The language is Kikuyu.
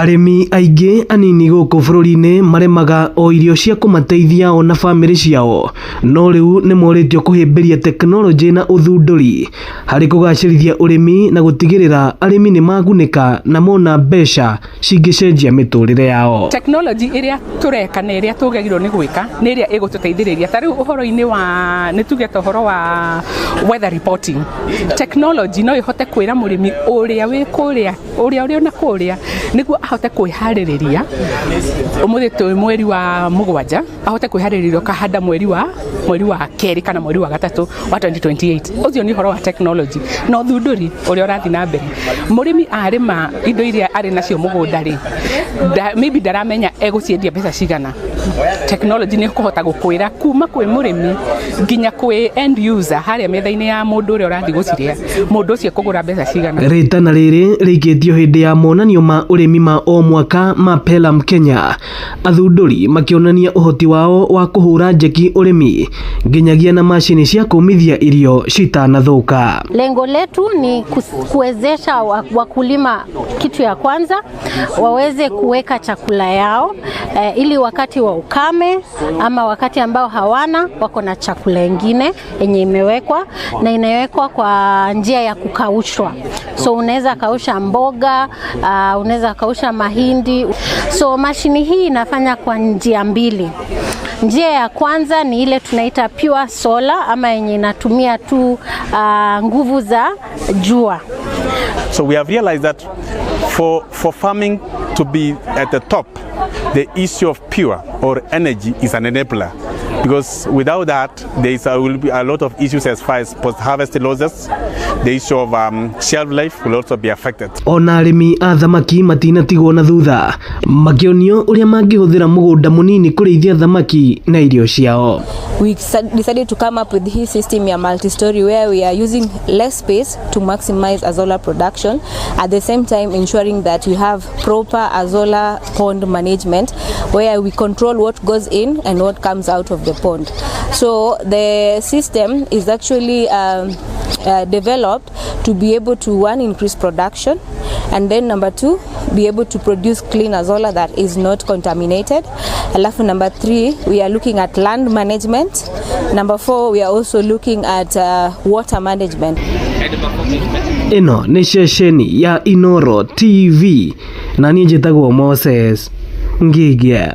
Arĩmi aingĩ anini gũkũ bũrũri-inĩ marĩmaga o irio cia kũmateithia o na bamĩrĩ ciao, no rĩu nĩ morĩtio kũhĩmbĩria tekinoronjĩ na ũthundũri harĩ kũgacĩrithia ũrĩmi na gũtigĩrĩra arĩmi nĩ magunĩka na mona mbeca cingĩcenjia mĩtũrĩre yao. Technology ĩrĩa tũreka na ĩrĩa tũgagĩrwo nĩ gwĩka nĩ ĩrĩa ĩgũtũteithĩrĩria. Ta rĩu ũhoro-inĩ wa nĩ tuge ta ũhoro wa weather reporting, technology no ĩhote kwĩra mũrĩmi ũrĩa wĩ kũrĩa, ũrĩa ũrĩ ona kũrĩa, nĩguo ahote kwĩharĩrĩria. Ũmũthĩ twĩ mweri wa 7, ahote kwĩharĩrĩria ũkahanda mweri wa 2 kana mweri wa 3 wa 2028. Ũcio nĩ ũhoro wa technology na ũthundũri ũrĩa ũrathiĩ na mbere. Mũrĩmi arĩma indo iria arĩ nacio mũgũnda rĩ, maybe ndaramenya egũciendia mbeca cigana. Technology nĩ ĩkũhota gũkwĩra kuma kwĩ mũrĩmi nginya kwĩ end user, harĩa metha-inĩ ya mũndũ ũrĩa ũrathiĩ gũcirĩa, mũndũ ũcio ekũgũra mbeca cigana. Rĩtana rĩrĩ rĩikĩtio hĩndĩ ya monanio ma ũrĩmi ma o mwaka ma Pelam Kenya, athundũri makĩonania ũhoti wao wa kũhũra njeki ũrĩmi nginyagia na macini cia kũmithia irio citanathũka. Lengo letu ni kuwezesha wakulima, kitu ya kwanza waweze kuweka chakula yao ili wakati wa ukame ama wakati ambao hawana, wako na chakula ingine yenye imewekwa na inawekwa kwa njia ya kukaushwa. So unaweza kausha mboga, unaweza kausha mahindi. So mashini hii inafanya kwa njia mbili. Njia ya kwanza ni ile tunaita pure solar ama yenye inatumia tu nguvu za jua. So we have realized that for farming to be at the top, the issue of pure or energy is an enabler. Because without that, there will be a lot of issues as far as post-harvest losses. The issue of shelf life will also be affected. Ona arĩmi a thamaki matinatigwo na thutha, makĩonio ũrĩa mangĩhũthĩra mũgũnda mũnini kũrĩithia thamaki na irio ciao. We decided to come up with this system ya multi-story, where we are using less space to maximize azolla production, at the same time ensuring that we have proper azolla pond management, where we control what goes in and what comes out of the pond. So the system is actually developed to be able to, one, increase production, and then number two, be able to produce clean azolla that is not contaminated. Alafu number three, we are looking at land management. Number four, we are also looking at water management. Ĩno nĩ ceceni ya Inoro TV na niĩ njĩtagwo Moses Ngigia.